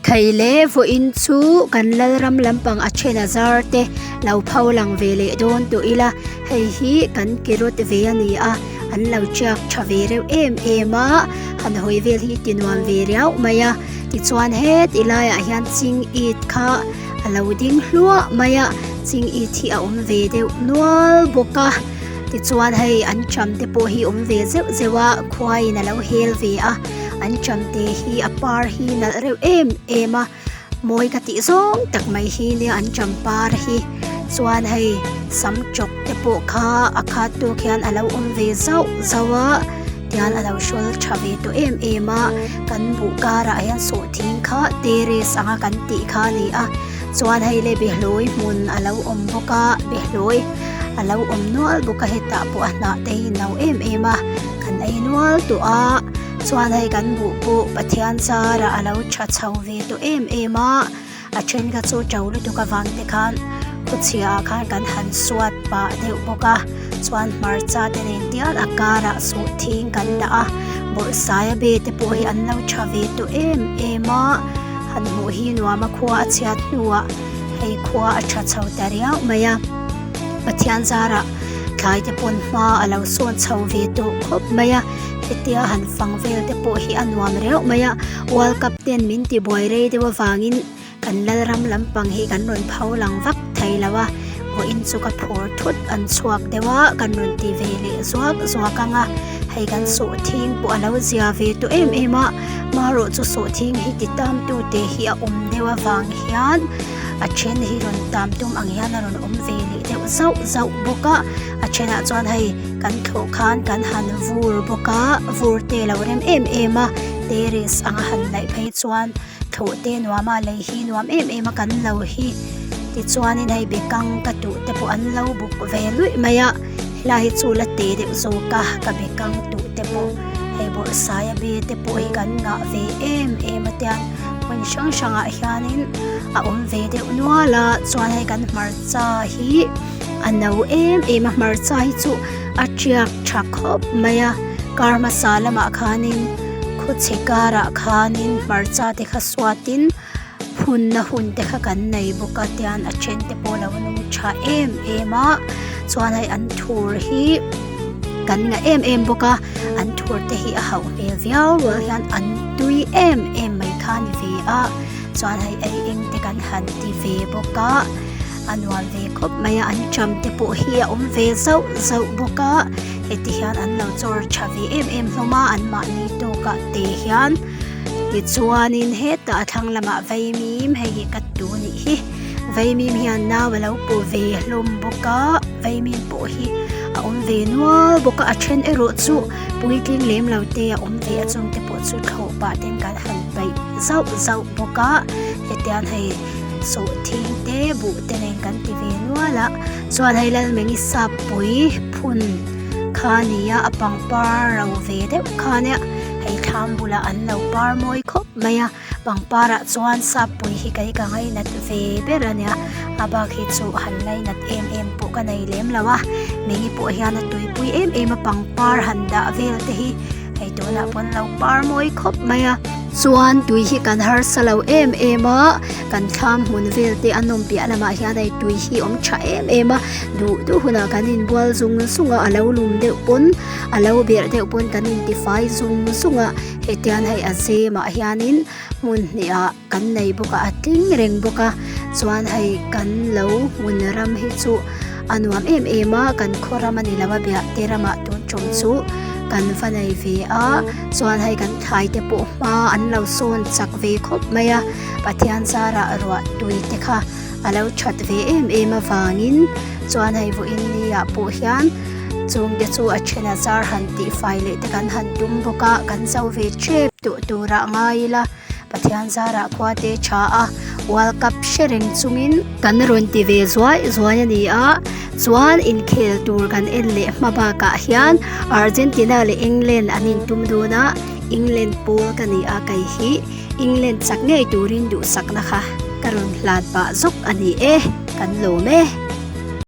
Thei leh vawiin chu kan Lalram lampang a then a zar te lo pho lang ve leh dawn tawh ila, hei hi kan ke rawt ve a ni a, an lo tiak tha ve reuh em em a, han hawi vel hi ti nuam ve riau mai a, tichuan heti laiah hian ching it kha a lo ding hluah mai a, ching it hi a awm ve deuh nual bawk a, tichuan hei anṭam te pawh hi awm ve zeuh zeuh a, khuaiin a lo hel ve a. Anṭam te hi a par hi nalh reuh em em a mawi ka tih zawng tak mai hi nia anṭam par hi chuan hei sam chawk te pawh kha a khat tawk hian a lo awm ve zauh zauh a tian a lo hrawl tha ve tawh em em a kan buh karah hian sawhthing kha terrace anga kan tih kha a ni a chuan hei le behlawi hmun a lo awm bawk a behlawi a lo awm nual bawk a hetah pawh a hnah te hi no em em a. Kan ei nual tawh a chuan hei kan buh pawh Pathian zarah a lo tha chho ve tawh em em a a then kha chu to lutuk avang te khan khawchhia ah khan kan han suat pah deuh bawk a chuan hmarcha te nen tial a karah sawhthing kan dah a bawrhsaia be te pawh hi an lo tha ve tawh em em a han hmuh hi nuam a khua a chhiat hnuah hei khua a tha chho ta riau mai a Pathian zarah. Thlai te pawn hma a lo sawn chho ve tawh khawp mai a, hetia han fang vel te pawh hi a nuam reuh mai a, World Cup ten min ti buai rei deuh avangin kan Lalram lampang hi kan rawn pho lang vak thei lo a, vawiin chu ka phur thut an chhuak deuh a, kan rawn ti ve leh zuak zuak ang a, hei kan sawhthing pawh a lo zia ve tawh em em a, marawh chu sawhthing hi ti tam tu te hi a awm deuh avang hian a then hi rawn tam tum ang hian a rawn awm ve leh deuh zauh zauh bawk a a thenah chuan hei kan thlawh khan kan han vur bawk a vur te a lo rem em em a terrace anga han laih phei chuan thlawh te nuam a lei hi nuam em em a kan lo hi tichuanin hei bekang ka tuh te pawh an lo buk ve luih mai a helai hi chu la te deuh zawk a ka bekang tuh te pawh hei bawrhsaia be te pawh hi kan ngah ve em em a tiang hmun hrang hrangah hianin a awm ve deuh nual a chuan hei kan hmarcha hi a no em em a hmarcha hi chu a tiak tha khawp mai a kar hmasa lamah khanin khawchhe karah khanin hmarcha te kha suatin phunna hun te kha kan nei bawk a tian a then te pawh lo nung tha em em a chuan hei an thur hi kan ngah em em bawk a an thur te hi a hauh hmel viau rual hian an tui em em mai kha a ni ve a chuan hei ei eng te kan han ti ve bawk a a nuam ve khawp mai a an ṭam te pawh hi a awm ve zauh zauh bawk a heti hian an lo chawr tha ve em em hlawm a an mahni tawkah te hian. Tichuanin hetah a thlang lamah vaimim hei hi ka tu nih hi vaimim hian nau a lo pawh ve hlawm bawk a vaimim pawh hi a awm ve nual bawk a a then erawh chu puitling lem lo te a awm ve a chung te pawh chu thlawh pah ten kan han paih zauh zauh bawk a hetiang hei sawhthing te buh te nen kan ti ve nual a chuan hei Lalmengi Sappui phun kha a ni a a pangpar ro ve deuh kha a nia. Hei thlam bulah an lo par mawi khawp mai a pangpar ah chuan sappui hi kei ka ngainat ve ber a nia a bak hi chu han ngainat em em pawh ka nei lem lo a mingi pawh hian a tuipui em em a pangpar han dah vel te hi hei tunah pawh an lo par mawi khawp mai a. Chuan tui hi kan harsa lo em em a kan thlam hmun vel te a nawm piah lamah hian hei tui hi awm tha em em a duh duh hunah kan inbual zung zung a a lo lum deuh pawn. A lo berh deuh pawn kan intifai zung zung a hetiang hei a zemah hianin hmun hnih ah kan nei bawk a a tling reng bawk a chuan hei kan lo hmun ram hi chu a nuam em em a kan khaw ram a ni lo a biah te ramah tun tum chu kan va nei ve a chuan hei kan thlai te pawh hma an lo sawn chak ve khawp mai a Pathian zarah ruah tui te kha a lo that ve em em avangin chuan hei vawiin ni ah pawh hian. Chungte chu a then a zar han tih fai leh te kan han tum bawk a kan zo ve tep tawh turah ngai ila Pathian zarah khua te tha a World Cup hre reng chungin kan rawn ti ve zuai zuai a ni a chuan inkhel tur kan en leh hma bakah hian Argentina leh England an intum dawn a England pawl ka ni a kei hi England chak ngei turin duhsakna kha ka rawn hlan pah zawk a ni e kan lawm e.